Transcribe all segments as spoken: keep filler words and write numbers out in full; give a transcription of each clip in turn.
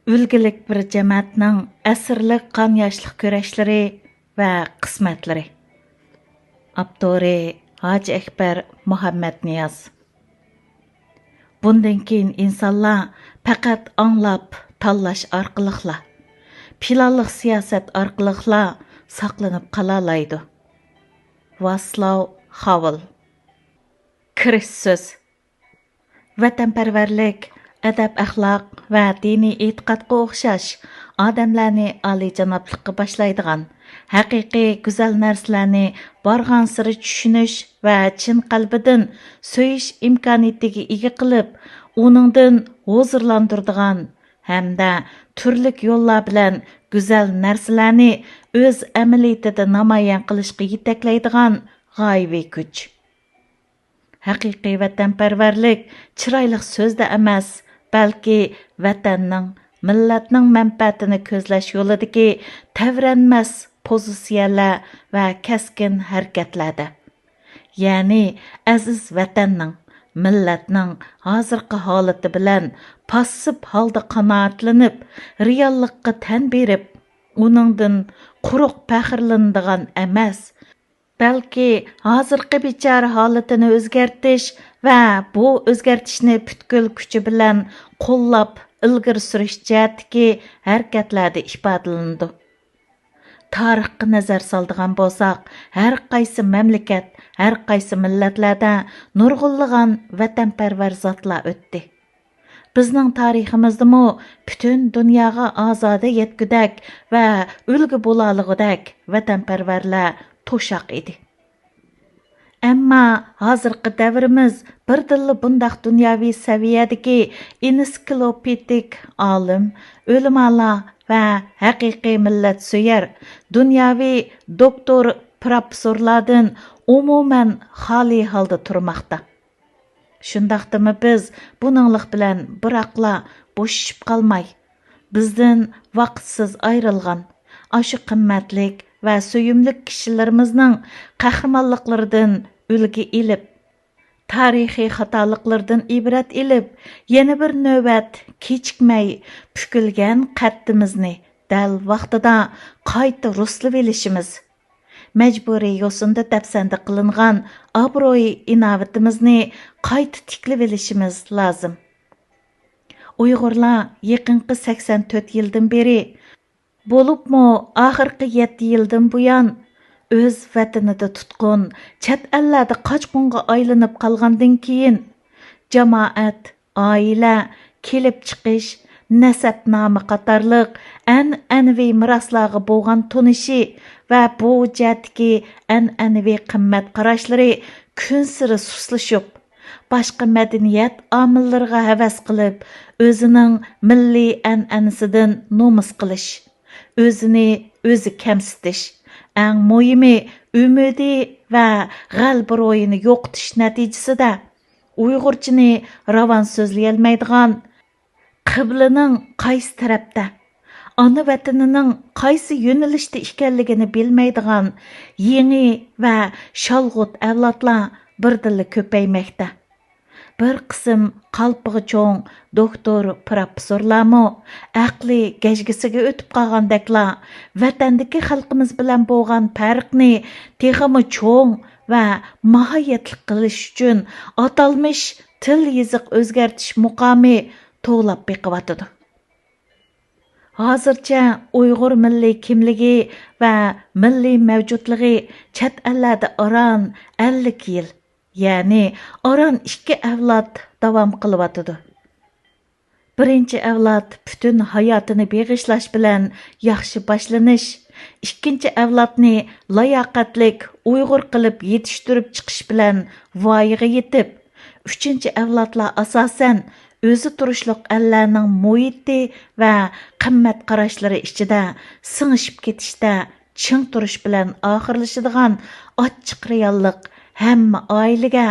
ئۈلگىلىك بىر جەمەتنىڭ ئەسىرلىك قان ياشلىق كۈرەشلىرى ۋە قىسمەتلىرى. ئاپتورى: ھاجى ئەكبەر مۇھەممەتنىياز. بۇندىن كېيىن ئىنسانلار پەقەت ئاڭلاپ تاللاش ئارقىلىقلا، پىلانلىق سىياسەت ئارقىلىقلا ساقلىنىپ قالالايدۇ. ۋاسلاۋ خاۋېل. كىرىش سۆز. ۋەتەنپەرۋەرلىك، ئەدەپ-ئەخلاق ۋە دىنىي ئېتىقادقا ئوخشاش ئادەملەرنى ئالىيجانابلىققا باشلايدىغان، ھەقىقىي گۈزەل نەرسىلەرنى بارغانسېرى چۈشىنىش ۋە چىن قەلبىدىن سۆيۈش ئىمكانىيىتىگە ئىگە قىلىپ، ئۇنىڭدىن ھۇزۇرلاندۇرىدىغان ھەمدە تۈرلۈك يوللار بىلەن گۈزەل نەرسىلەرنى ئۆز ئەمەلىيىتىدە نامايان قىلىشقا يېتەكلەيدىغان غايىۋى كۈچ. ھەقىقىي ۋەتەنپەرۋەرلىك چىرايلىق سۆزدە ئەمەس، بەلكى ۋەتەننىڭ، مىللەتنىڭ مەنپەئەتىنى كۆزلەش يولىدىكى تەۋرەنمەس پوزىتسىيەلەر ۋە كەسكىن ھەرىكەتلەردە. يەنى ئەزىز ۋەتەننىڭ، مىللەتنىڭ ھازىرقى ھالىتى بىلەن پاسسىپ ھالدا قانائەتلىنىپ، رېئاللىققا تەن بېرىپ، ئۇنىڭدىن قۇرۇق پەخىرلىنىدىغان ئەمەس، بەلكى ھازىرقى بىچارە ھالىتىنى ئۆزگەرتىش ۋە بۇ ئۆزگەرتىشنى پۈتكۈل كۈچى بىلەن قوللاپ ئىلگىرى سۈرۈش جەھەتتىكى ھەرىكەتلەردە ئىپادىلىنىدۇ. تارىخقا نەزەر سالىدىغان بولساق، ھەر قايسى مەملىكەت، ھەر قايسى مىللەتلەردە نۇرغۇنلىغان ۋەتەنپەرۋەر زاتلار ئۆتتى. بىزنىڭ تارىخىمىزدىمۇ پۈتۈن دۇنياغا ئازادە يەتكۈدەك ۋە ئۈلگە بولالىغۇدەك ۋەتەنپەرۋەرلەر توشاق ئىدى. ئەمما ھازىرقى دەۋرىمىز بىردىنلا بۇنداق دۇنياۋى سەۋىيەدىكى ئېنسىكلوپېدىك ئالىم، ئۆلىمالار ۋە ھەقىقىي مىللەتسۆيەر، دۇنياۋى دوكتور، پروفېسسورلاردىن ئومۇمەن خالىي ھالدا تۇرماقتا. شۇنداقتىمۇ بىز بۇنىڭلىق بىلەن بىراقلا بوشىشىپ قالماي، بىزدىن ۋاقىتسىز ئايرىلغان ئاشۇ قىممەتلىك ۋە سۆيۈملۈك كىشىلىرىمىزنىڭ قەھرىمانلىقلىرىدىن ئۈلگە ئېلىپ، تارىخىي خاتالىقلىرىدىن ئىبرەت ئېلىپ، يەنە بىر نۆۋەت كېچىكمەي پۈكۈلگەن قەددىمىزنى دەل ۋاقتىدا قايتا رۇسلىۋېلىشىمىز، مەجبۇرىي يوسۇندا دەپسەندە قىلىنغان ئابرۇي-ئىناۋىتىمىزنى قايتا تىكلىۋېلىشىمىز لازىم. ئۇيغۇرلار يېقىنقى سەكسەن تۆت يىلدىن بېرى، بولۇپمۇ ئاخىرقى يەتتە يىلدىن بۇيان، ئۆز ۋەتىنىدە تۇتقۇن، چەت ئەللەردە قاچقۇنغا ئايلىنىپ قالغاندىن كېيىن، جامائەت، ئائىلە، كېلىپ چىقىش، نەسەبنامە قاتارلىق ئەنئەنىۋى مىراسلارغا بولغان تونۇشى ۋە بۇ جەھەتتىكى ئەنئەنىۋى قىممەت قاراشلىرى كۈنسېرى سۇسلىشىپ، باشقا مەدەنىيەت ئامىللىرىغا ھەۋەس قىلىپ، ئۆزىنىڭ مىللىي ئەنئەنىسىدىن نومۇس قىلىش، ئۆزىنى ئۆزى كەمسىتىش، ئەڭ مۇھىمى ئۈمىدى ۋە غەلىبە روھىنى يوقىتىش نەتىجىسىدە، ئۇيغۇرچىنى راۋان سۆزلىيەلمەيدىغان، قىبلىنىڭ قايسى تەرەپتە، ئانا ۋەتىنىنىڭ قايسى يۆنىلىشتە ئىكەنلىكىنى بىلمەيدىغان يېڭى ۋە شالغۇت ئەۋلادلار بىردىنلا كۆپەيمەكتە. بىر قىسىم قالپىقى چوڭ دوكتور، پروفېسسورلارمۇ ئەقلى گەجگىسىگە ئۆتۈپ قالغاندەكلا، ۋەتەندىكى خەلقىمىز بىلەن بولغان پەرقنى تېخىمۇ چوڭ ۋە ماھىيەتلىك قىلىش ئۈچۈن ئاتالمىش تىل يېزىق ئۆزگەرتىش مۇقامى توۋلاپ بېقىۋاتىدۇ. ھازىرچە ئۇيغۇر مىللىي كىملىكى ۋە مىللىي مەۋجۇتلۇقى چەت ئەللەردە ئاران ئەللىك يىل، يەنى ئاران ئىككى ئەۋلاد داۋام قىلىۋاتىدۇ. بىرىنچى ئەۋلاد پۈتۈن ھاياتىنى بېغىشلاش بىلەن ياخشى باشلىنىش، ئىككىنچى ئەۋلادنى لاياقەتلىك ئۇيغۇر قىلىپ يېتىشتۈرۈپ چىقىش بىلەن ۋايىغا يېتىپ، ئۈچىنچى ئەۋلادلار ئاساسەن ئۆزى تۇرۇشلۇق ئەللەرنىڭ مۇھىتى ۋە قىممەت قاراشلىرى ئىچىدە سىڭىشىپ كېتىشتە چىڭ تۇرۇش بىلەن ئاخىرلىشىدىغان ئاچچىق رېئاللىق ھەممە ئائىلىگە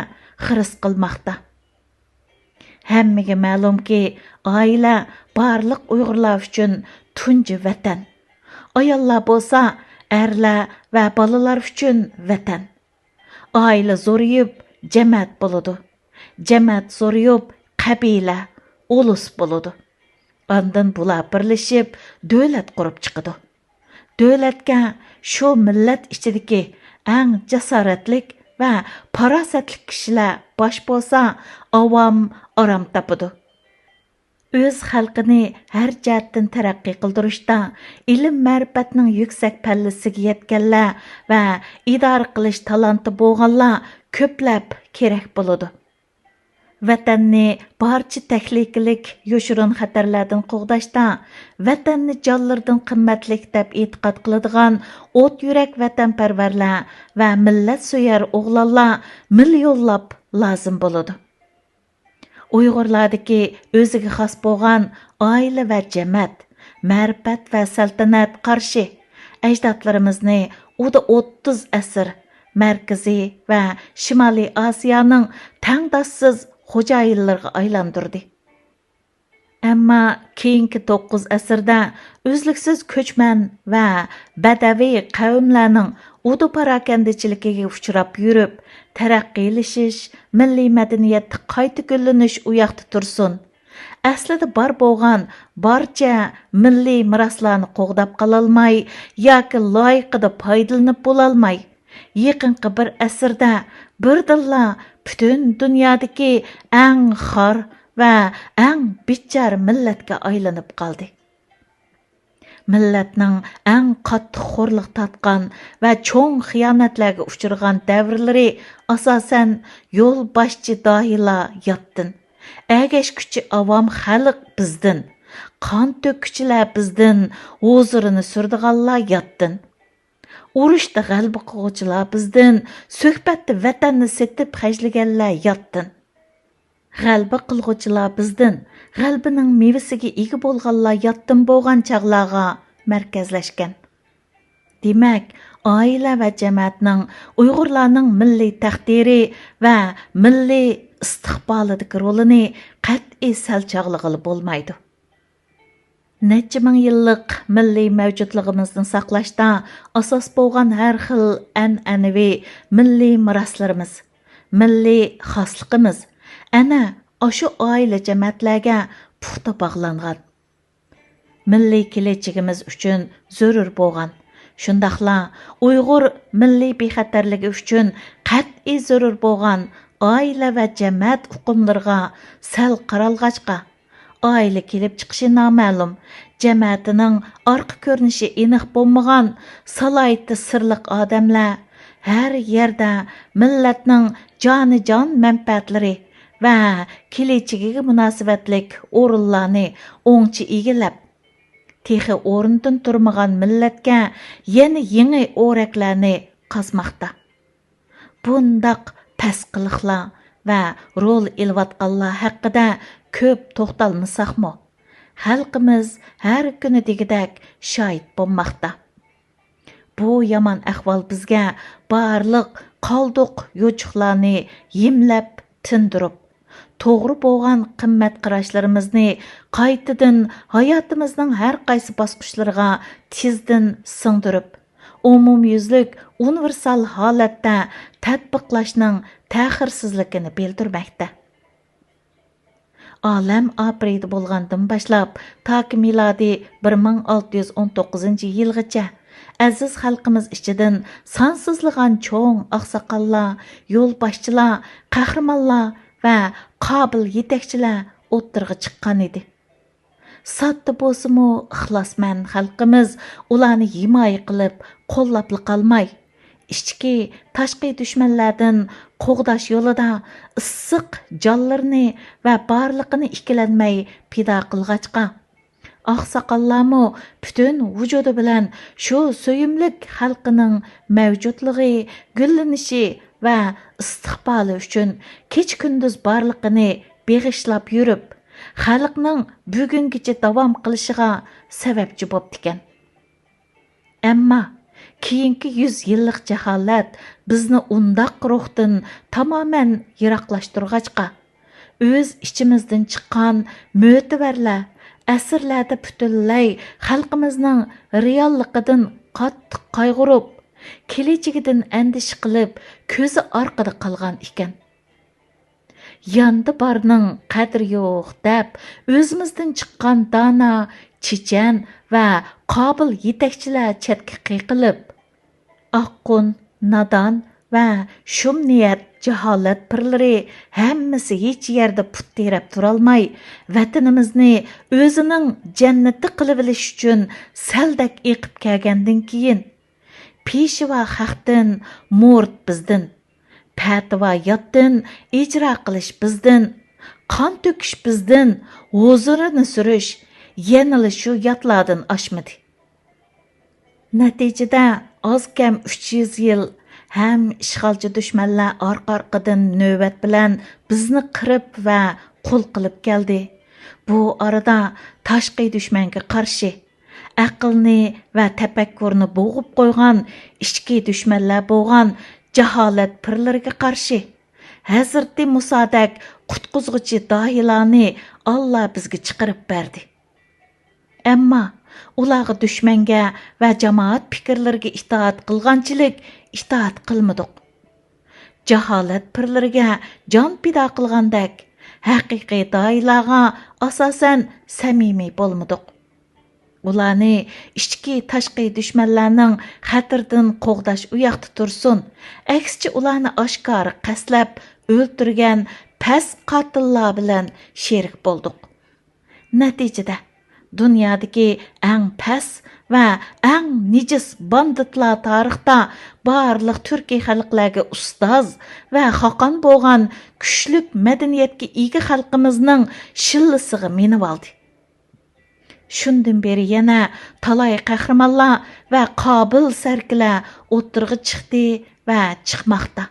خىرىس قىلماقتا. ھەممىگە مەلۇمكى، ئائىلە بارلىق ئۇيغۇرلار ئۈچۈن تۇنجى ۋەتەن. ئاياللار بولسا ئەرلەر ۋە بالىلار ئۈچۈن ۋەتەن. ئائىلە زورىيىپ، جەمەت بولىدۇ. جەمەت زورىيىپ، قەبىلە، ئۇلۇس بولىدۇ. ئاندىن بۇلار بىرلىشىپ دۆلەت قۇرۇپ چىقىدۇ. دۆلەتكە شۇ مىللەت ئىچىدىكى ئەڭ جاسارەتلىك ۋە پاراسەتلىك كىشىلەر باش بولسا، ئاۋام ئارام تاپىدۇ. ئۆز خەلقىنى ھەر جەھەتتىن تەرەققىي قىلدۇرۇشتا، ئىلىم-مەرىپەتنىڭ يۈكسەك پەللىسىگە يەتكەنلەر ۋە ئىدارە قىلىش تالانتى بولغانلار كۆپلەپ كېرەك بولىدۇ. ۋەتەننى بارچە تەھلىكىلىك يوشۇرۇن خەتەرلەردىن قوغداشتا، ۋەتەننى جانلىرىدىن قىممەتلىك دەپ ئېتىقاد قىلىدىغان ئوت يۈرەك ۋەتەنپەرۋەرلەر ۋە مىللەتسۆيەر ئوغلانلار مىليونلاپ لازىم بولىدۇ. ئۇيغۇرلاردىكى ئۆزىگە خاس بولغان ئائىلە ۋە جەمەت، مەرىپەت ۋە سەلتەنەت قارىشى، ئەجدادلىرىمىزنى ئۇدا ئوتتۇز ئەسىر مەركىزىي ۋە شىمالىي ئاسىيانىڭ تەڭداشسىز خوجايىنلىرىغا ئايلاندۇردى. ئەمما كېيىنكى توققۇز ئەسىردە ئۈزلۈكسىز كۆچمەن ۋە بەدەۋىي قەۋملەرنىڭ ئۇدا پاراكەندىچىلىكىگە ئۇچراپ يۈرۈپ، تەرەققىيلىشىش، مىللىي مەدەنىيەتتە قايتا گۈللىنىش ئۇياقتا تۇرسۇن، ئەسلىدە بار بولغان بارچە مىللىي مىراسلارنى قوغداپ قالالماي ياكى لايىقىدا پايدىلىنىپ بولالماي، يېقىنقى بىر ئەسىردە بىردىنلا پۈتۈن دۇنيادىكى ئەڭ خار ۋە ئەڭ بىچارە مىللەتكە ئايلىنىپ قالدى. مىللەتنىڭ ئەڭ قاتتىق خورلۇق تارتقان ۋە چوڭ خىيانەتلەرگە ئۇچرىغان دەۋرلىرى، ئاساسەن، يولباشچى داھىيلار ياتتىن، ئەگەشكۈچى ئاۋام خەلق بىزدىن، قان تۆككۈچىلەر بىزدىن، ھۇزۇرىنى سۈرىدىغانلار ياتتىن. ئۇرۇشتا غەلىبە قىلغۇچىلار بىزدىن، سۆھبەتتە ۋەتەننى سېتىپ خەجلىگەنلەر ياتتىن. غەلىبە قىلغۇچىلار بىزدىن، غەلىبىنىڭ مېۋىسىگە ئىگە بولغانلار ياتتىن بولغان چاغلارغا مەركەزلەشكەن. دېمەك، ئائىلە ۋە جەمەتنىڭ ئۇيغۇرلارنىڭ مىللىي تەقدىرى ۋە مىللىي ئىستىقبالىدىكى رولىنى قەتئىي سەل چاغلىغىلى بولمايدۇ. نەچچە مىڭ يىللىق مىللىي مەۋجۇتلۇقىمىزنى ساقلاشتا ئاساس بولغان ھەر خىل ئەنئەنىۋى مىللىي مىراسلىرىمىز، مىللىي خاسلىقىمىز ئەنە ئاشۇ ئائىلە جەمەتلەرگە پۇختا باغلانغان. مىللىي كېلەچىكىمىز ئۈچۈن زۆرۈر بولغان، شۇنداقلا ئۇيغۇر مىللىي بىخەتەرلىكى ئۈچۈن قەتئىي زۆرۈر بولغان ئائىلە ۋە جەمەت ئۇقۇملىرىغا سەل قارالغاچقا، ئائىلە كېلىپ چىقىشى نامەلۇم، جەمەتىنىڭ ئارقا كۆرۈنۈشى ئېنىق بولمىغان، سالاھىيىتى سىرلىق ئادەملەر ھەر يەردە مىللەتنىڭ جانىجان مەنپەئەتلىرى ۋە كېلىچىكىگە مۇناسىۋەتلىك ئورۇنلارنى ئوڭچە ئىگىلەپ، تېخى ئورنىدىن تۇرمىغان مىللەتكە يەنە يېڭى ئورەكلەرنى قازماقتا. بۇنداق پەس قىلىقلار ۋە رول ئېلىۋاتقانلار ھەققىدە كۆپ توختالمىساقمۇ، خەلقىمىز ھەر كۈنى دېگۈدەك شاھىت بولماقتا. بۇ يامان ئەھۋال بىزگە بارلىق قالدۇق يوچۇقلارنى يېمىلەپ تىندۇرۇپ، توغرا بولغان قىممەت قاراشلىرىمىزنى قايتىدىن ھاياتىمىزنىڭ ھەر قايسى باسقۇچلىرىغا تېزدىن سىڭدۈرۈپ، ئومۇميۈزلۈك ئۇنىۋېرسال ھالەتتە تەتبىقلاشنىڭ تەخىرسىزلىكىنى بىلدۈرمەكتە. ئالەم ئاپىرىدە بولغاندىن باشلاپ، تاكى مىلادىي بىر مىڭ ئالتە يۈز ئون توققۇزىنچى يىلغىچە ئەزىز خەلقىمىز ئىچىدىن سانسىزلىغان چوڭ ئاقساقاللار، يولباشچىلار، قەھرىمانلار ۋە قابىل يېتەكچىلەر ئوتتۇرىغا چىققان ئىدى. ساددا بولسىمۇ ئىخلاسمەن خەلقىمىز ئۇلارنى ھىمايە قىلىپ، قوللاپلا قالماي، ئىچكى، تاشقى دۈشمەنلەردىن قوغداش يولىدا ئىسسىق جانلىرىنى ۋە بارلىقىنى ئىككىلەنمەي پىدا قىلغاچقا، ئاقساقاللارمۇ پۈتۈن ۋۇجۇدى بىلەن شۇ سۆيۈملۈك خەلقىنىڭ مەۋجۇتلۇقى، گۈللىنىشى ۋە ئىستىقبالى ئۈچۈن كېچە-كۈندۈز بارلىقىنى بېغىشلاپ يۈرۈپ، خەلقنىڭ بۈگۈنگىچە داۋام قىلىشىغا سەۋەبچى بوپتىكەن. ئەمما كېيىنكى يۈز يىللىق جاھالەت بىزنى ئۇنداق روھتىن تامامەن يىراقلاشتۇرغاچقا، ئۆز ئىچىمىزدىن چىققان مۆتىۋەرلەر ئەسىرلەردە پۈتۈنلەي خەلقىمىزنىڭ رېئاللىقىدىن قاتتىق قايغۇرۇپ، كېلىچىكىدىن ئەندىشە قىلىپ، كۆزى ئارقىدا قالغان ئىكەن. ياندا بارنىڭ قەدرى يوق دەپ، ئۆزىمىزدىن چىققان دانا، چېچەن ۋە قابىل يېتەكچىلەر چەتكە قېقىلىپ، ئاققۇن، نادان ۋە شۇم نىيەت جاھالەت پىرلىرى ھەممىسى ھېچ يەردە پۇت تىرەپ تۇرالماي، ۋەتىنىمىزنى ئۆزىنىڭ جەننىتى قىلىۋېلىش ئۈچۈن سەلدەك ئېقىپ كەلگەندىن كېيىن، پېشۋا خەقتىن، مۇرىت بىزدىن، پەتىۋا ياتتىن، ئىجرا قىلىش بىزدىن، قان تۆكۈش بىزدىن، ھۇزۇرىنى سۈرۈش يەنىلا شۇ ياتلاردىن ئاشمىدى. نەتىجىدە، ئاز-كەم ئۈچ يۈز يىل ھەم ئىشغالچى دۈشمەنلەر ئارقا-ئارقىدىن نۆۋەت بىلەن بىزنى قىرىپ ۋە قۇل قىلىپ كەلدى. بۇ ئارىدا تاشقى دۈشمەنگە قارشى، ئەقىلنى ۋە تەپەككۇرنى بوغۇپ قويغان ئىچكى دۈشمەنلەر بولغان جاھالەت پىرلىرىگە قارشى، ھەزرىتى مۇسادەك قۇتقۇزغۇچى داھىيلارنى ئاللا بىزگە چىقىرىپ بەردى. ئەمما ئۇلارغا دۈشمەنگە ۋە جامائەت پىكىرلىرىگە ئىتائەت قىلغانچىلىك ئىتائەت قىلمىدۇق. جاھالەت پىرلىرىگە جان پىدا قىلغاندەك، ھەقىقىي داھىيلارغا ئاساسەن سەمىمىي بولمىدۇق. ئۇلارنى ئىچكى، تاشقى دۈشمەنلەرنىڭ خەتىرىدىن قوغداش ئۇ ياقتا تۇرسۇن، ئەكسىچە ئۇلارنى ئاشكارا قەستلەپ ئۆلتۈرگەن پەس قاتىللار بىلەن شېرىك بولدۇق. نەتىجىدە، دۇنيادىكى ئەڭ پەس ۋە ئەڭ نىجىس باندىتلار تارىختا بارلىق تۈركىي خەلقلەرگە ئۇستاز ۋە خاقان بولغان كۈچلۈك مەدەنىيەتكە ئىگە خەلقىمىزنىڭ شىللىسىغا مىنىۋالدى. شۇندىن بېرى يەنە تالاي قەھرىمانلار ۋە قابىل سەركىلەر ئوتتۇرىغا چىقتى ۋە چىقماقتا.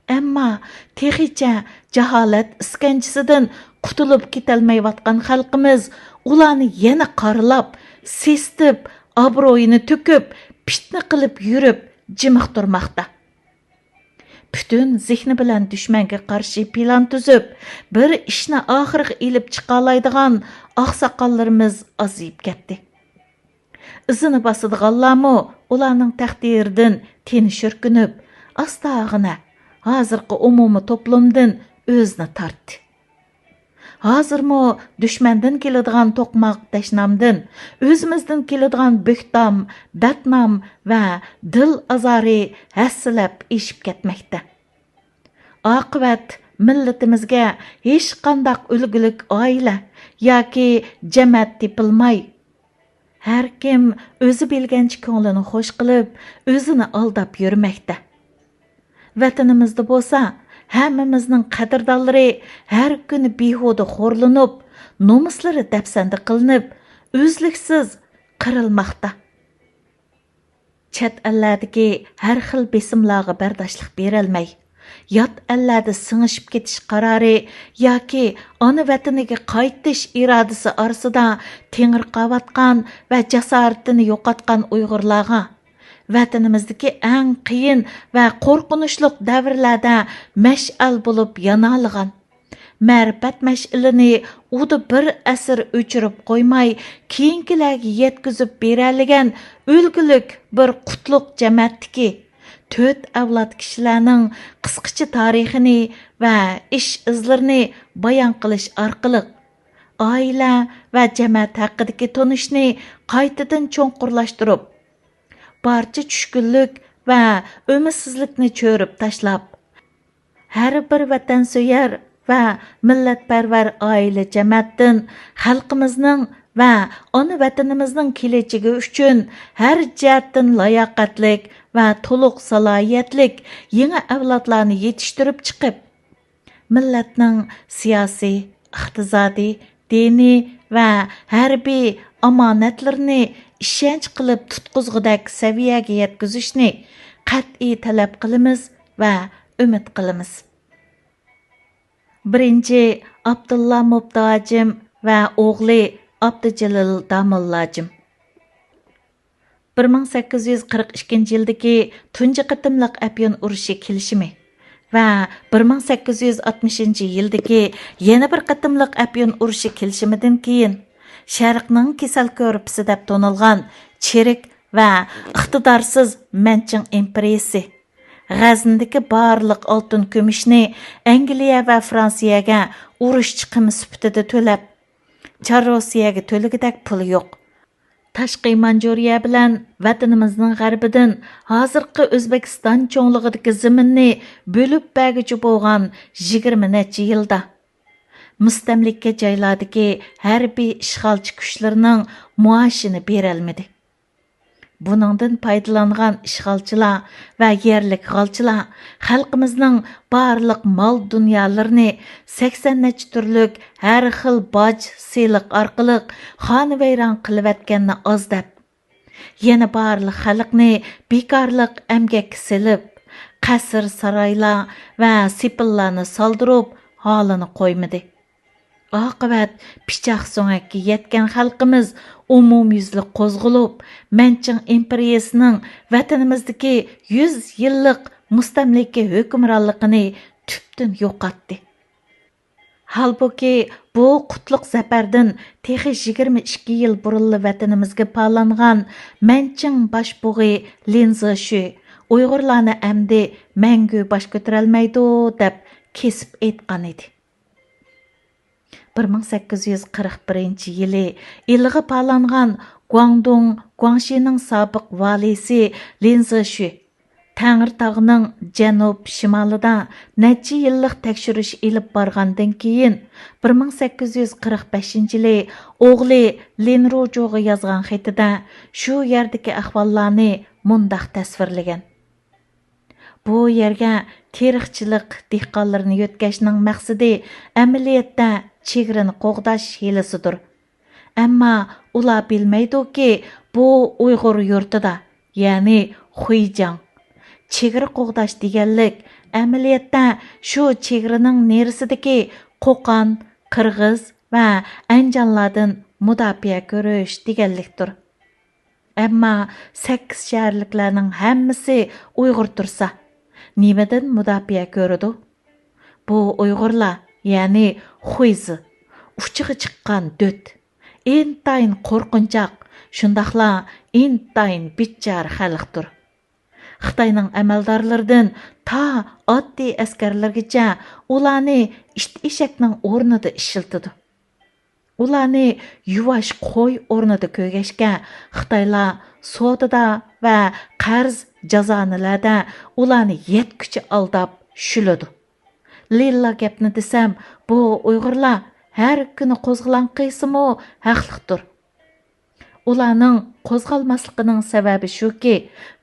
ئەمما تېخىچە جاھالەت ئىسكەنجىسىدىن قۇتۇلۇپ كېتەلمەيۋاتقان خەلقىمىز ئۇلارنى يەنە قارىلاپ، سېسىتىپ، ئابرۇيىنى تۆكۈپ، پىتنە قىلىپ يۈرۈپ جىمىق تۇرماقتا. پۈتۈن زېھنى بىلەن دۈشمەنگە قارشى پىلان تۈزۈپ، بىر ئىشنى ئاخىرىغا ئېلىپ چىقالايدىغان ئاقساقاللىرىمىز ئازىيىپ كەتتى. ئىزىنى باسىدىغانلارمۇ ئۇلارنىڭ تەقدىرىدىن تېنى شۈركۈنۈپ، ئاستاغىنە ھازىرقى ئومۇمىي توپلۇمدىن ئۆزىنى تارتتى. ھازىرمۇ دۈشمەندىن كېلىدىغان توقماق دەشنامدىن، ئۆزىمىزدىن كېلىدىغان بۆھتام، بەتنام ۋە دىل ئازارى ھەسسىلەپ ئېشىپ كەتمەكتە. ئاقىۋەت مىللىتىمىزگە ھېچقانداق ئۈلگىلىك ئائىلە ياكى جەمەت تېپىلماي، ھەركىم ئۆزى بىلگەنچە كۆڭلىنى خوش قىلىپ، ئۆزىنى ئالداپ يۈرمەكتە. ۋەتىنىمىزدە بولسا، ھەممىمىزنىڭ قەدىردانلىرى ھەر كۈنى بىھۇدە خورلىنىپ، نومۇسلىرى دەپسەندە قىلىنىپ، ئۈزلۈكسىز قىرىلماقتا. چەت ئەللەردىكى ھەر خىل بېسىملارغا بەرداشلىق بېرەلمەي، يات ئەللەردە سىڭىشىپ كېتىش قارارى ياكى ئانا ۋەتىنىگە قايتىش ئىرادىسى ئارىسىدا تېڭىرقاۋاتقان ۋە جاسارىتىنى يوقاتقان ئۇيغۇرلارغا، ۋەتىنىمىزدىكى ئەڭ قىيىن ۋە قورقۇنچلۇق دەۋرلەردە مەشئەل بولۇپ يانالىغان، مەرىپەت مەشئىلىنى ئۇدا بىر ئەسىر ئۆچۈرۈپ قويماي، كېيىنكىلەرگە يەتكۈزۈپ بېرەلىگەن ئۈلگىلىك بىر قۇتلۇق جەمەتتىكى تۆت ئەۋلاد كىشىلەرنىڭ قىسقىچە تارىخىنى ۋە ئىش ئىزلىرىنى بايان قىلىش ئارقىلىق، ئائىلە ۋە جەمەت ھەققىدىكى تونۇشنى قايتىدىن چوڭقۇرلاشتۇرۇپ، بارچە چۈشكۈنلۈك ۋە ئۈمىدسىزلىكنى چۆرۈپ تاشلاپ، ھەر بىر ۋەتەنسۆيەر ۋە مىللەتپەرۋەر ئائىلە جەمەتتىن خەلقىمىزنىڭ ۋە ئانا ۋەتىنىمىزنىڭ كېلەچىكى ئۈچۈن ھەر جەھەتتىن لاياقەتلىك ۋە تولۇق سالاھىيەتلىك يېڭى ئەۋلادلارنى يېتىشتۈرۈپ چىقىپ، مىللەتنىڭ سىياسىي، ئىقتىسادىي، دىنىي ۋە ھەربىي ئامانەتلىرىنى ئىشەنچ قىلىپ تۇتقۇزغۇدەك سەۋىيەگە يەتكۈزۈشنى قەتئىي تەلەپ قىلىمىز ۋە ئۈمىد قىلىمىز. بىرىنچى ئابدۇللا مۇپتۇ ھاجىم ۋە ئوغلى ئابدۇجېلىل داموللا ھاجىم. بىر مىڭ سەككىز يۈز قىرىق ئىككىنچى يىلدىكى تۇنجى قېتىملىق ئەپيۈن ئۇرۇشى كېلىشىمى ۋە بىر مىڭ سەككىز يۈز ئاتمىشىنچى يىلدىكى يەنە بىر قېتىملىق ئەپيۈن ئۇرۇشى كېلىشىمىدىن كېيىن، شەرقنىڭ كېسەل كۆرپىسى دەپ تونۇلغان چىرىك ۋە ئىقتىدارسىز مەنچىڭ ئىمپېرىيىسى، غەزنىدىكى بارلىق ئالتۇن كۈمۈشنى ئەنگلىيە ۋە فرانسىيەگە ئۇرۇش چىقىمى سۈپىتىدە تۆلەپ، چار روسىيەگە تۆلىگۈدەك پۇلى يوق. تاشقى مانجۇرىيە بىلەن ۋەتىنىمىزنىڭ غەربىدىن ھازىرقى ئۆزبېكىستان چوڭلۇقىدىكى زېمىننى بۆلۈپ بەرگۈچى بولغان يىگىرمە نەچچە يىلدا، مۇستەملىكە جايلاردىكى ھەربىي ئىشغالچى كۈچلىرىنىڭ مائاشىنى بېرەلمىدى. بۇنىڭدىن پايدىلانغان ئىشغالچىلار ۋە يەرلىك غالچىلار خەلقىمىزنىڭ بارلىق مال-دۇنيالىرىنى سەكسەن نەچچە تۈرلۈك ھەر خىل باج، سېلىق ئارقىلىق خانىۋەيران قىلىۋەتكەننى ئاز دەپ، يەنە بارلىق خەلقنى بىكارلىق ئەمگەككە سېلىپ، قەسىر-سارايلار ۋە سېپىللارنى سالدۇرۇپ، ھالىنى قويمىدى. ئاقىۋەت پىچاق سۆڭەككە يەتكەن خەلقىمىز ئومۇميۈزلۈك قوزغىلىپ، مەنچىڭ ئىمپېرىيىسىنىڭ ۋەتىنىمىزدىكى يۈز يىللىق مۇستەملىكە ھۆكۈمرانلىقىنى تۈپتىن يوقاتتى. ھالبۇكى، بۇ قۇتلۇق زەپەردىن تېخى يىگىرمە ئىككى يىل بۇرۇنلا ۋەتىنىمىزگە پالانغان مەنچىڭ باشبۇغى لىن زېشۈ ئۇيغۇرلارنى ئەمدى مەڭگۈ باش كۆتۈرەلمەيدۇ، دەپ كېسىپ ئېيتقان ئىدى. بىر مىڭ سەككىز يۈز قىرىق بىرىنچى يىلى ئىلىغا پالانغان گۇاڭدۇڭ، گۇاڭشىنىڭ سابىق ۋالىسى لىن زېشۈ تەڭرىتاغنىڭ جەنۇب شىمالىدا نەچچە يىللىق تەكشۈرۈش ئېلىپ بارغاندىن كېيىن، بىر مىڭ سەككىز يۈز قىرىق بەشىنچى يىلى ئوغلى لىن رۇجۇغا يازغان خېتىدە شۇ يەردىكى ئەھۋاللارنى مۇنداق تەسۋىرلىگەن: بۇ يەرگە تېرىقچىلىق دېھقانلىرىنى يۆتكەشنىڭ مەقسىتى ئەمەلىيەتتە چېگرىنى قوغداش ھىيلىسىدۇر. ئەمما ئۇلار بىلمەيدۇكى، بۇ ئۇيغۇر يۇرتىدا، يەنى خۇيجاڭ، چېگرا قوغداش دېگەنلىك ئەمەلىيەتتە شۇ چېگرىنىڭ نېرىسىدىكى قوقان، قىرغىز ۋە ئەنجانلاردىن مۇداپىئە كۆرۈش دېگەنلىكتۇر. ئەمما سەككىز شەھەرلىكلەرنىڭ ھەممىسى ئۇيغۇر تۇرسا، نېمىدىن مۇداپىئە كۆرىدۇ؟ بۇ ئۇيغۇرلار، يەنى خۇيزى، ئۇچىغا چىققان دۆت، ئىنتايىن قورقۇنچاق، شۇنداقلا ئىنتايىن بىچارە خەلقتۇر. خىتاينىڭ ئەمەلدارلىرىدىن تا ئاددىي ئەسكەرلەرگىچە ئۇلارنى ئىت-ئېشەكنىڭ ئورنىدا ئىشلىتىدۇ. ئۇلارنى يۇۋاش قوي ئورنىدا كۆرگەچكە، خىتايلار سودىدا ۋە قەرز جازانىلەردە ئۇلارنى يەتكۈچە ئالداپ شۈلىدۇ. لىللا گەپنى دېسەم، بۇ ئۇيغۇرلار ھەر كۈنى قوزغىلاڭ قىلسىمۇ ھەقلىقتۇر. ئۇلارنىڭ قوزغالماسلىقىنىڭ سەۋەبى شۇكى،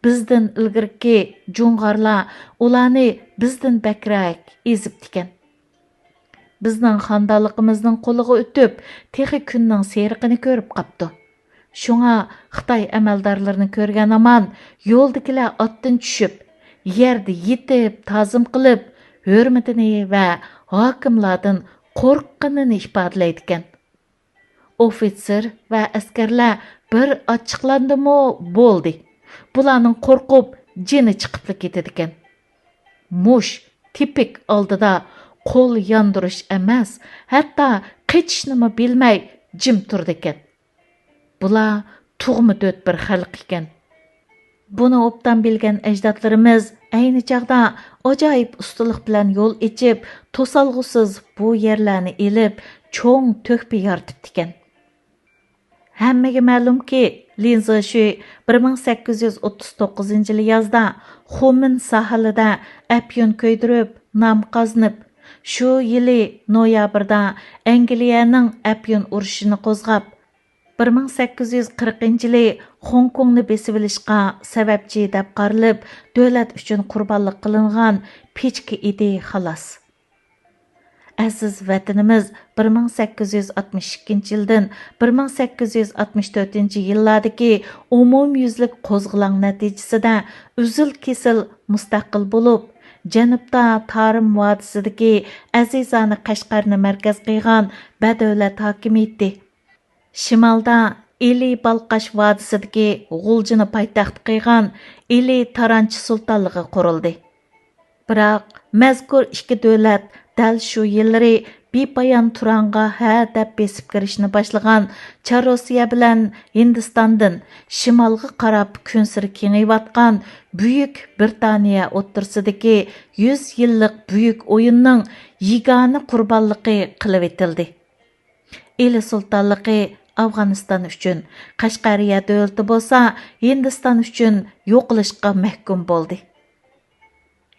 بىزدىن ئىلگىرىكى جۇڭغارلار ئۇلارنى بىزدىن بەكرەك ئېزىپتىكەن. بىزنىڭ خانىدانلىقىمىزنىڭ قولىغا ئۆتۈپ، تېخى كۈننىڭ سېرىقىنى كۆرۈپ قاپتۇ. شۇڭا خىتاي ئەمەلدارلىرىنى كۆرگەن ھامان يولدىكىلەر ئاتتىن چۈشۈپ، يەردە يېتىپ تازىم قىلىپ، ھۆرمىتىنى ۋە ھاكىملاردىن قورققىنىنى ئىپادىلەيدىكەن. ئوفىتسېر ۋە ئەسكەرلەر بىر ئاچچىقلاندىمۇ بولدى. بۇلارنىڭ قورقۇپ جېنى چىقىپلا كېتىدىكەن. مۇش تىپىك ئالدىدا قول ياندۇرۇش ئەمەس، ھەتتا قېچىشنىمۇ بىلمەي جىم تۇرىدىكەن. بۇلار تۇغما دۆت بىر خەلق ئىكەن. بۇنى ئوبدان بىلگەن ئەجدادلىرىمىز ئەينى چاغدا ئاجايىپ ئۇستىلىق بىلەن يول ئېچىپ، توسالغۇسىز بۇ يەرلەرنى ئېلىپ، چوڭ تۆھپە يارىتىپتىكەن. ھەممىگە مەلۇمكى، لىن زېشۈ بىر مىڭ سەككىز يۈز ئوتتۇز توققۇزىنچى يىلى يازدا خۇمىن ساھىلىدا ئەپيۈن كۆيدۈرۈپ، نام قازىنىپ، شۇ يىلى نويابىردا ئەنگلىيەنىڭ ئەپيۈن ئۇرۇشىنى قوزغاپ، بىر مىڭ سەككىز يۈز قىرىقىنچى يىلى خوڭكوڭنى بېسىۋېلىشقا سەۋەبچى دەپ قارىلىپ، دۆلەت ئۈچۈن قۇربانلىق قىلىنغان پىچكا ئىدى، خالاس. ئەزىز ۋەتىنىمىز بىر مىڭ سەككىز يۈز ئاتمىش ئىككىنچى يىلدىن بىر مىڭ سەككىز يۈز ئاتمىش تۆتىنچى يىللاردىكى ئومۇميۈزلۈك قوزغىلاڭ نەتىجىسىدە ئۈزۈل-كېسىل مۇستەقىل بولۇپ، جەنۇبتا تارىم ۋادىسىدىكى ئەزىزانە قەشقەرنى مەركەز قىلغان بەدەۋلەت ھاكىمىيىتى، شىمالدا ئىلى بالقاش ۋادىسىدىكى غۇلجىنى پايتەخت قىلغان ئىلى تارانچى سۇلتانلىقى قۇرۇلدى. بىراق، مەزكۇر ئىككى دۆلەت دەل شۇ يىللىرى بىپايان تۇرانغا ھە دەپ بېسىپ كىرىشنى باشلىغان چار روسىيە بىلەن ھىندىستاندىن شىمالغا قاراپ كۈنسېرى كېڭىيىۋاتقان بۈيۈك بىرىتانىيە ئوتتۇرىسىدىكى يۈز يىللىق بۈيۈك ئويۇننىڭ يېگانە قۇربانلىقى قىلىۋېتىلدى. ئىلى سۇلتانلىقى ئافغانىستان ئۈچۈن، قەشقەرىيە دۆلىتى بولسا ھىندىستان ئۈچۈن يوقىلىشقا مەھكۇم بولدى.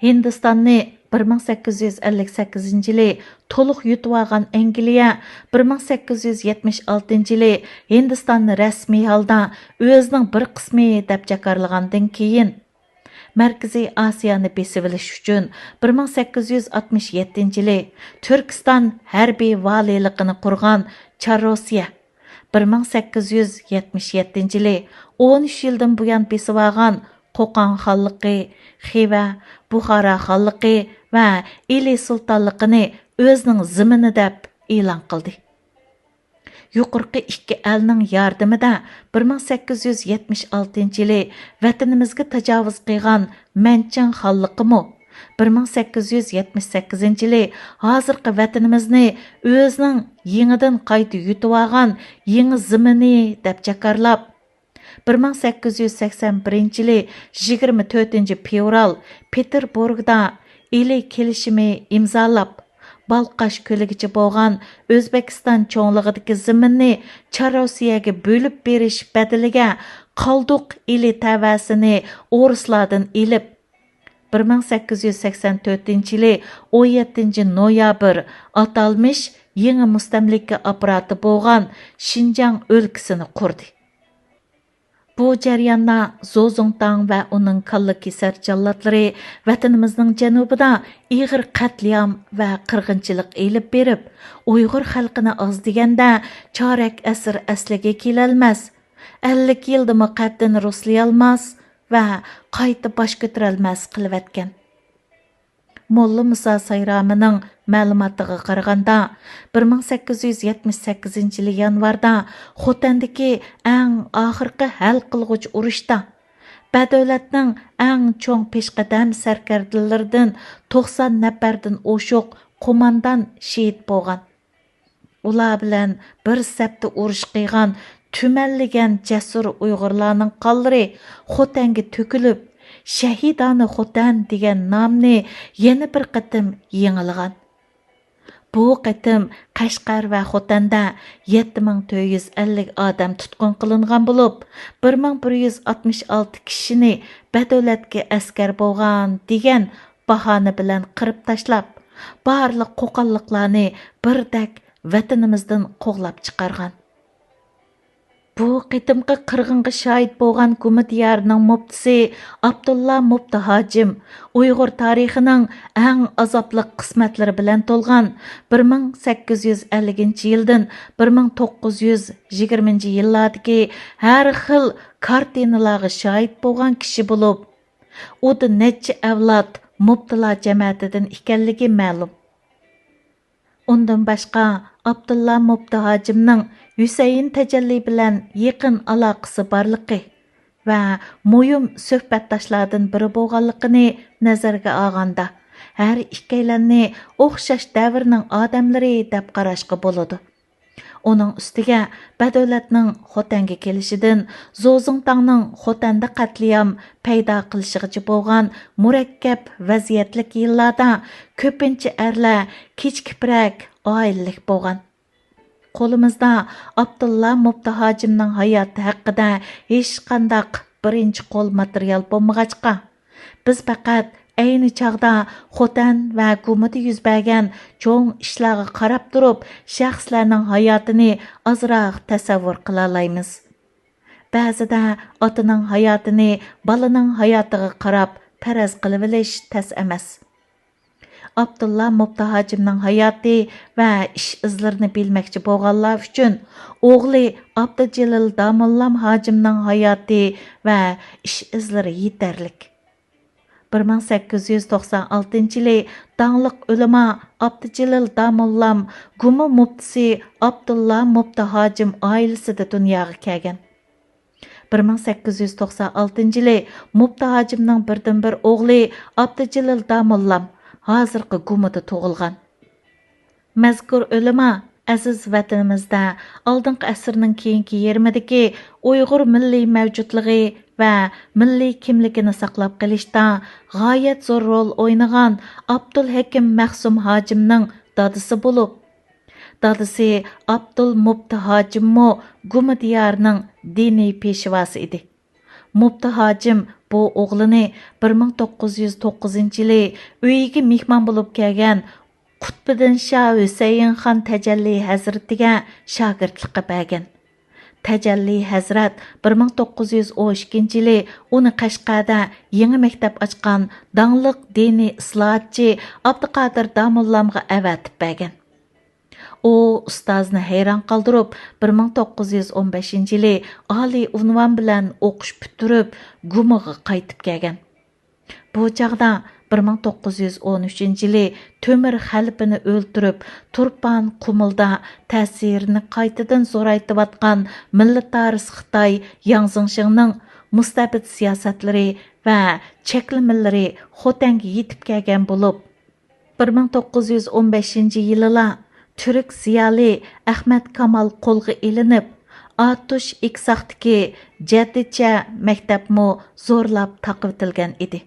ھىندىستاننى بىر مىڭ سەككىز يۈز ئەللىك سەككىزىنچى يىلى تولۇق يۇتۇۋالغان ئەنگلىيە بىر مىڭ سەككىز يۈز يەتمىش ئالتىنچى يىلى ھىندىستاننى رەسمىي ھالدا ئۆزىنىڭ بىر قىسمى دەپ جاكارلىغاندىن كېيىن، مەركىزىي ئاسىيانى بېسىۋېلىش ئۈچۈن بىر مىڭ سەككىز يۈز ئاتمىش يەتتىنچى يىلى تۈركىستان ھەربىي ۋالىيلىقىنى قۇرغان چار روسىيە، بىر مىڭ سەككىز يۈز يەتمىش يەتتىنچى يىلى ئون ئۈچ يىلدىن بۇيان بېسىۋالغان قوقان خانلىقى، خىۋە، بۇخارا خانلىقى ۋە ئىلى سۇلتانلىقىنى ئۆزىنىڭ زېمىنى دەپ ئېلان قىلدى. يۇقىرىقى ئىككى ئەلنىڭ ياردىمىدە بىر مىڭ سەككىز يۈز يەتمىش ئالتىنچى يىلى ۋەتىنىمىزگە تاجاۋۇز قىلغان مەنچىڭ خانلىقىمۇ بىر مىڭ سەككىز يۈز يەتمىش سەككىزىنچى يىلى ھازىرقى ۋەتىنىمىزنى ئۆزىنىڭ يېڭىدىن قايتا يۇتۇۋالغان يېڭى زېمىنى دەپ جاكارلاپ، بىر مىڭ سەككىز يۈز سەكسەن بىرىنچى يىلى يىگىرمە تۆتىنچى فېۋرال پېتېربۇرگدا ئىلى كېلىشىمى ئىمزالاپ، بالقاش كۆلىگىچە بولغان ئۆزبېكىستان چوڭلۇقىدىكى زېمىننى چار روسىيەگە بۆلۈپ بېرىش بەدىلىگە قالدۇق ئىلى تەۋەسىنى ئورۇسلاردىن ئېلىپ، بىر مىڭ سەككىز يۈز سەكسەن تۆتىنچى يىلى ئون يەتتىنچى نويابىر ئاتالمىش يېڭى مۇستەملىكە ئاپپاراتى بولغان شىنجاڭ ئۆلكىسىنى قۇردى. بۇ جەرياندا زوزۇڭتاڭ ۋە ئۇنىڭ كاللا كېسەر جاللاتلىرى ۋەتىنىمىزنىڭ جەنۇبىدا ئېغىر قەتلىئام ۋە قىرغىنچىلىق ئېلىپ بېرىپ، ئۇيغۇر خەلقىنى ئاز دېگەندە چارەك ئەسىر ئەسلىگە كېلەلمەس، ئەللىك يىلدىمۇ قەددىنى رۇسلىيالماس ۋە قايتا باش كۆتۈرەلمەس قىلىۋەتكەن. موللا مۇسا سايرامىنىڭ مەلۇماتىغا قارىغاندا، بىر مىڭ سەككىز يۈز يەتمىش سەككىزىنچى يىلى يانۋاردا خوتەندىكى ئەڭ ئاخىرقى ھەل قىلغۇچ ئۇرۇشتا بەدۆلەتنىڭ ئەڭ چوڭ پېشقەدەم سەركەردىلىرىدىن توقسان نەپەردىن ئوشۇق قوماندان شېھىت بولغان. ئۇلار بىلەن بىر سەپتە ئۇرۇش قىلغان تۈمەنلىگەن جەسۇر ئۇيغۇرلارنىڭ قانلىرى خوتەنگە تۆكۈلۈپ، شەھىدانە خوتەن دېگەن نامنى يەنە بىر قېتىم يېڭىلىغان. بۇ قېتىم قەشقەر ۋە خوتەندە يەتتە مىڭ تۆت يۈز ئەللىك ئادەم تۇتقۇن قىلىنغان بولۇپ، بىر مىڭ بىر يۈز ئاتمىش ئالتە كىشىنى بەدۆلەتكە ئەسكەر بولغان دېگەن باھانە بىلەن قىرىپ تاشلاپ، بارلىق قوقانلىقلارنى بىردەك ۋەتىنىمىزدىن قوغلاپ چىقارغان. بۇ قېتىمقى قىرغىنغا شاھىت بولغان گۇما دىيارىنىڭ مۇپتىسى ئابدۇللا مۇپتى ھاجىم ئۇيغۇر تارىخىنىڭ ئەڭ ئازابلىق قىسمەتلىرى بىلەن تولغان بىر مىڭ سەككىز يۈز ئەللىكىنچى يىلدىن بىر مىڭ توققۇز يۈز يىگىرمىنچى يىللاردىكى ھەر خىل كارتىنىلارغا شاھىت بولغان كىشى بولۇپ، ئۇدا نەچچە ئەۋلاد مۇپتىلار جەمەتىدىن ئىكەنلىكى مەلۇم. ئۇندىن باشقا، ئابدۇللا مۇپتى ھاجىمنىڭ ھۈسەيىن تەجەللى بىلەن يېقىن ئالاقىسى بارلىقى ۋە مۇھىم سۆھبەتداشلاردىن بىرى بولغانلىقىنى نەزەرگە ئالغاندا، ھەر ئىككىيلەننى ئوخشاش دەۋرنىڭ ئادەملىرى دەپ قاراشقا بولىدۇ. ئۇنىڭ ئۈستىگە بەدۆلەتنىڭ خوتەنگە كېلىشىدىن زوزۇڭتاڭنىڭ خوتەندە قەتلىئام پەيدا قىلىشىغىچە بولغان مۇرەككەپ ۋەزىيەتلىك يىللاردا كۆپىنچە ئەرلەر كىچىك كىپرەك ئائىلىلىك بولغان. قولىمىزدا ئابدۇللا مۇپتى ھاجىمنىڭ ھاياتى ھەققىدە ھېچقانداق بىرىنچى قول ماتېرىيال بولمىغاچقا، بىز پەقەت ئەينى چاغدا خوتەن ۋە گۇمىدا يۈز بەرگەن چوڭ ئىشلارغا قاراپ تۇرۇپ، شەخسلەرنىڭ ھاياتىنى ئازراق تەسەۋۋۇر قىلالايمىز. بەزىدە ئاتىنىڭ ھاياتىنى بالىنىڭ ھاياتىغا قاراپ پەرەز قىلىۋېلىش تەس ئەمەس. ئابدۇللا مۇپتى ھاجىمنىڭ ھاياتى ۋە ئىش ئىزلىرىنى بىلمەكچى بولغانلار ئۈچۈن ئوغلى ئابدۇجېلىل داموللام ھاجىمنىڭ ھاياتى ۋە ئىش ئىزلىرى يېتەرلىك. بىر مىڭ سەككىز يۈز توقسان ئالتىنچى يىلى داڭلىق ئۆلىما ئابدۇجېلىل داموللام گۇما مۇپتىسى ئابدۇللا مۇپتى ھاجىم ئائىلىسىدە دۇنياغا كەلگەن. بىر مىڭ سەككىز يۈز توقسان ئالتىنچى يىلى مۇپتى ھاجىمنىڭ بىردىنبىر ئوغلى ئابدۇجېلىل داموللام ھازىرقى گۇمىدا تۇغۇلغان. مەزكۇر ئۆلىما ئەزىز ۋەتىنىمىزدە ئالدىنقى ئەسىرنىڭ كېيىنكى يېرىمىدىكى ئۇيغۇر مىللىي مەۋجۇتلۇقى ۋە مىللىي كىملىكىنى ساقلاپ قېلىشتا غايەت زور رول ئوينىغان ئابدۇلھېكىم مەخسۇم ھاجىمنىڭ دادىسى بولۇپ، دادىسى ئابدۇل مۇپتى ھاجىممۇ گۇما دىيارىنىڭ دىنىي پېشۋاسى ئىدى. مۇپتى ھاجىم بۇ ئوغلىنى بىر مىڭ توققۇز يۈز توققۇزىنچى يىلى ئۆيىگە مېھمان بولۇپ كەلگەن قۇتبىدىن شاھ ھۈسەيىن خان تەجەللى ھەزرىتىگە شاگىرتلىققا بەرگەن. تەجەللى ھەزرەت بىر مىڭ توققۇز يۈز ئون ئىككىنچى يىلى ئۇنى قەشقەردە يېڭى مەكتەپ ئاچقان داڭلىق دىنىي ئىسلاھاتچى ئابدۇقادىر داموللامغا ئەۋەتىپ بەرگەن. ئۇ ئۇستازنى ھەيران قالدۇرۇپ، بىر مىڭ توققۇز يۈز ئون بەشىنچى يىلى ئالىي ئۇنۋان بىلەن ئوقۇش پۈتتۈرۈپ، گۇمىغا قايتىپ كەلگەن. بۇ چاغدا بىر مىڭ توققۇز يۈز ئون ئۈچىنچى يىلى تۆمۈر خەلىپىنى ئۆلتۈرۈپ، تۇرپان قۇمۇلدا تەسىرىنى قايتىدىن زورايتىۋاتقان مىللىتارىست خىتاي ياڭ زېڭشىڭنىڭ مۇستەبىت سىياسەتلىرى ۋە چەكلىمىلىرى خوتەنگە يېتىپ كەلگەن بولۇپ، بىر مىڭ توققۇز يۈز ئون بەشىنچى يىلىلا تۈرك زىيالىي ئەخمەت كامال قولغا ئېلىنىپ، ئاتۇش ئېكساقتىكى جەددىچە مەكتەپمۇ زورلاپ تاقىۋېتىلگەن ئىدى.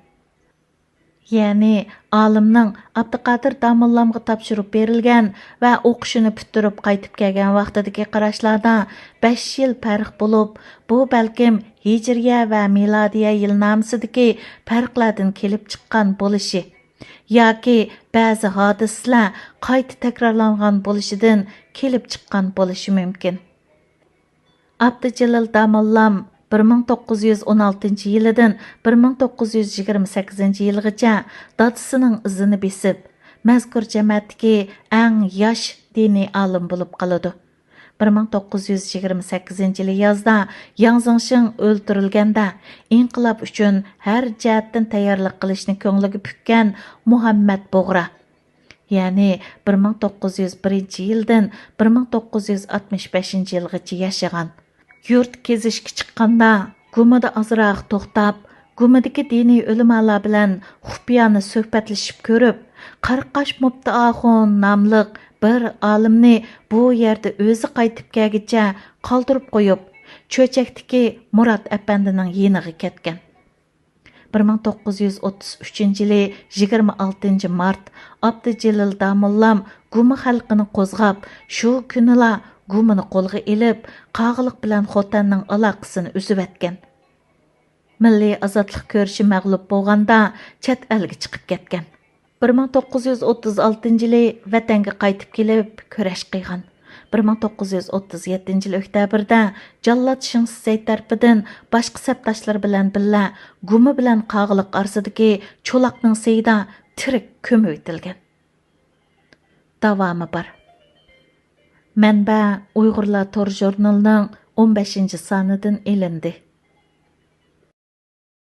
يەنى ئالىمنىڭ ئابدۇقادىر داموللامغا تاپشۇرۇپ بېرىلگەن ۋە ئوقۇشىنى پۈتتۈرۈپ قايتىپ كەلگەن ۋاقتىدىكى قاراشلاردا بەش يىل پەرق بولۇپ، بۇ بەلكىم ھىجرىيە ۋە مىلادىيە يىلنامىسىدىكى پەرقلەردىن كېلىپ چىققان بولۇشى ياكى بەزى ھادىسىلەر قايتا تەكرارلانغان بولۇشىدىن كېلىپ چىققان بولۇشى مۇمكىن. ئابدۇجېلىل داموللام بىر مىڭ توققۇز يۈز ئون ئالتىنچى يىلىدىن بىر مىڭ توققۇز يۈز يىگىرمە سەككىزىنچى يىلغىچە دادىسىنىڭ ئىزىنى بېسىپ، مەزكۇر جەمەتتىكى ئەڭ ياش دىنىي ئالىم بولۇپ قالىدۇ. بىر مىڭ توققۇز يۈز يىگىرمە سەككىزىنچى يىلى يازدا ياڭ زېڭشىڭ ئۆلتۈرۈلگەندە، ئىنقىلاب ئۈچۈن ھەر جەھەتتىن تەييارلىق قىلىشنى كۆڭلىگە پۈككەن مۇھەممەد بۇغرا، يەنى بىر مىڭ توققۇز يۈز بىرىنچى يىلدىن بىر مىڭ توققۇز يۈز ئاتمىش بەشىنچى يىلغىچە ياشىغان. يۇرت كېزىشكە چىققاندا، گۇمىدا ئازراق توختاپ، گۇمىدىكى دىنىي ئۆلىمالار بىلەن خۇپىيانە سۆھبەتلىشىپ كۆرۈپ، قاراقاش مۇپتى ئاخۇن ناملىق بىر ئالىمنى بۇ يەردە ئۆزى قايتىپ كەلگىچە قالدۇرۇپ قويۇپ، چۆچەكتىكى مۇرات ئەپەندىنىڭ يېنىغا كەتكەن. بىر مىڭ توققۇز يۈز ئوتتۇز ئۈچىنچى يىلى يىگىرمە ئالتىنچى مارت ئابدۇجېلىل داموللام گۇما خەلقىنى قوزغاپ، شۇ كۈنىلا گۇمىنى قولغا ئېلىپ، قاغىلىق بىلەن خوتەننىڭ ئالاقىسىنى ئۈزۈۋەتكەن. مىللىي ئازادلىق كۈرىشى مەغلۇپ بولغاندا، چەت ئەلگە چىقىپ كەتكەن. بىر مىڭ توققۇز يۈز ئوتتۇز ئالتىنچى يىلى ۋەتەنگە قايتىپ كېلىپ، كۈرەش قىلغان. بىر مىڭ توققۇز يۈز ئوتتۇز يەتتىنچى يىلى ئۆكتەبىردە جاللات شېڭ شىسەي تەرىپىدىن باشقا سەپداشلىرى بىلەن بىللە گۇما بىلەن قاغىلىق ئارىسىدىكى چولاقنىڭ سېيىدا تىرىك كۆمۈۋېتىلگەن. داۋامى بار. مەنبە: ئۇيغۇرلار تور ژۇرنىلىنىڭ ئون بەشىنچى سانىدىن ئېلىندى.